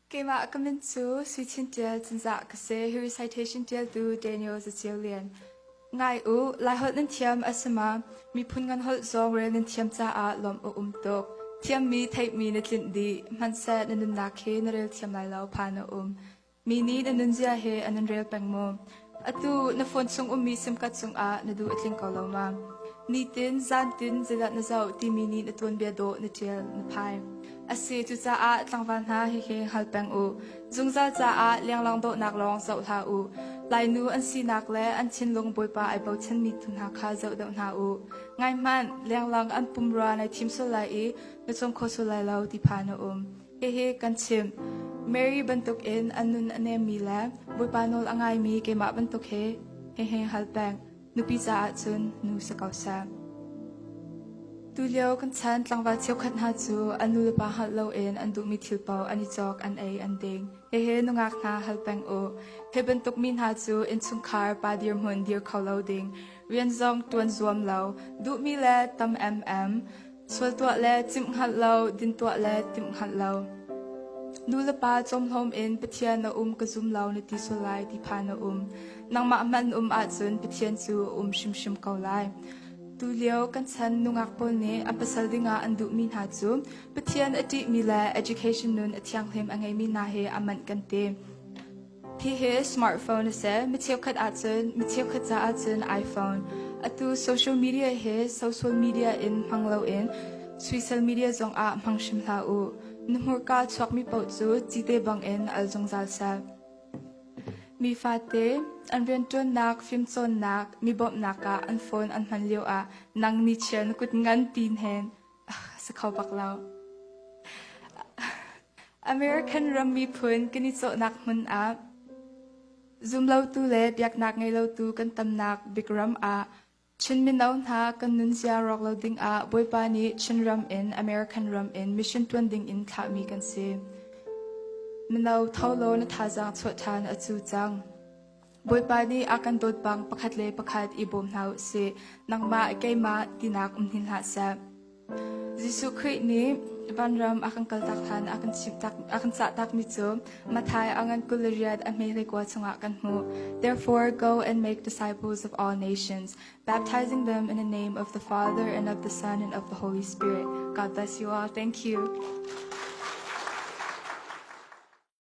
Keimah ka min cu Sui Chin Ṭial Cinzah ka si. Hi recitation ṭialtu Daniel Zaceu Lian. Ngai u, Laiholh nan thiam a si ma? Miphun ngan holh zong rel nan thiam caah lawmh a um tuk. Thiammi theihmi na tlinh dih. Hmanhseh na nunnak hi na rel thiam lai lo phan a um. Mi nih na nunzia he an in rel peng maw? Atu na phone chung ummi SIM card cungah na duh a tling ko lo ma? Nitin, zantin zeidah na zoh timi nih na tuanbia dawh na ṭial, na phai. A si, cucaah tlangval hna hihi hngal peng u. Zungzal caah lenglang dawhnak lawng zoh hlah u. Lainu an sinak le an thinlung Bawipa ai bochanmi tu hna kha zoh deuh hna u. Ngai hmanh, lenglang an pumrua nai thim sual lai i na cawm kho sual lai lo ti phan a um. Hihi kan chimh, Mary bantukin a nun a nemmi le Bawipa nawl a ngaimi keimah bantuk hi hihi hal peng, nupi caah cun nu si ko seh. Tulio kan chan tlangval cheukhat hna cu an nulepa hngalh loin an duhmi thil paoh an i cawk, an ei, an ding. Hihi nungak hna hal peng u. Hi bantuk mi hna cu innchungkhar pa dirhmun dir kho lo ding, rian zong ṭuan zuam lo, duhmi le tam mm, Sual tuah le cimh hngalh lo, din tuah le timh hngalh lo. Nu le pa cawmhlawm in Pathian a um ka zum lo na ti sual lai ti phan a um. Nangmah hmanh um ahcun Pathian cu a um hrimhrim ko lai. Tulio kan chan nungak pawl nih an pasal dingah an duhmi hna cu Pathian a ṭihmi le education nun a thianghlim a ngeimi hna he a manh kan ti. Hihi smartphone a si. Mi cheukhat ahcun mi cheukhat caah cun iPhone. Atu social media hi social media in hmang loin social media zongah hmang hrim hlah u. Na hmurka chuakmi paoh cu cite bangin al zungzal seh. Mi fate an rianṭuannak, fimcawnnak, mi bawmhnak ah an phone an hman lioah nang ni chiar na kut ngan pin hen si kho bak lo. American ram miphun kan i cawhnak hmun ah zumlotu le biaknak ngeilotu kan tamnak bik ram ah Chin mino hna kan nunzia rawk lo ding ah Bawipa nih Chin ram in American ram in mission tuan ding in thlahmi kan si. Mino tho law na thazaang chuah ṭhan a cu cang. Bawipa nih a kan dawt bang pakhat le pakhat i bawm hna u sih. Nangmah keimah tinak um hin hlah seh. Jesuh Khrih nih vanram a kan kaltak hlan a kan chimh tak a kan cah takmi cu Matthai a ngan 28 a hme 19 chungah kan hmuh. Therefore go and make disciples of all nations, baptizing them in the name of the Father and of the Son and of the Holy Spirit. God bless you all. Thank you.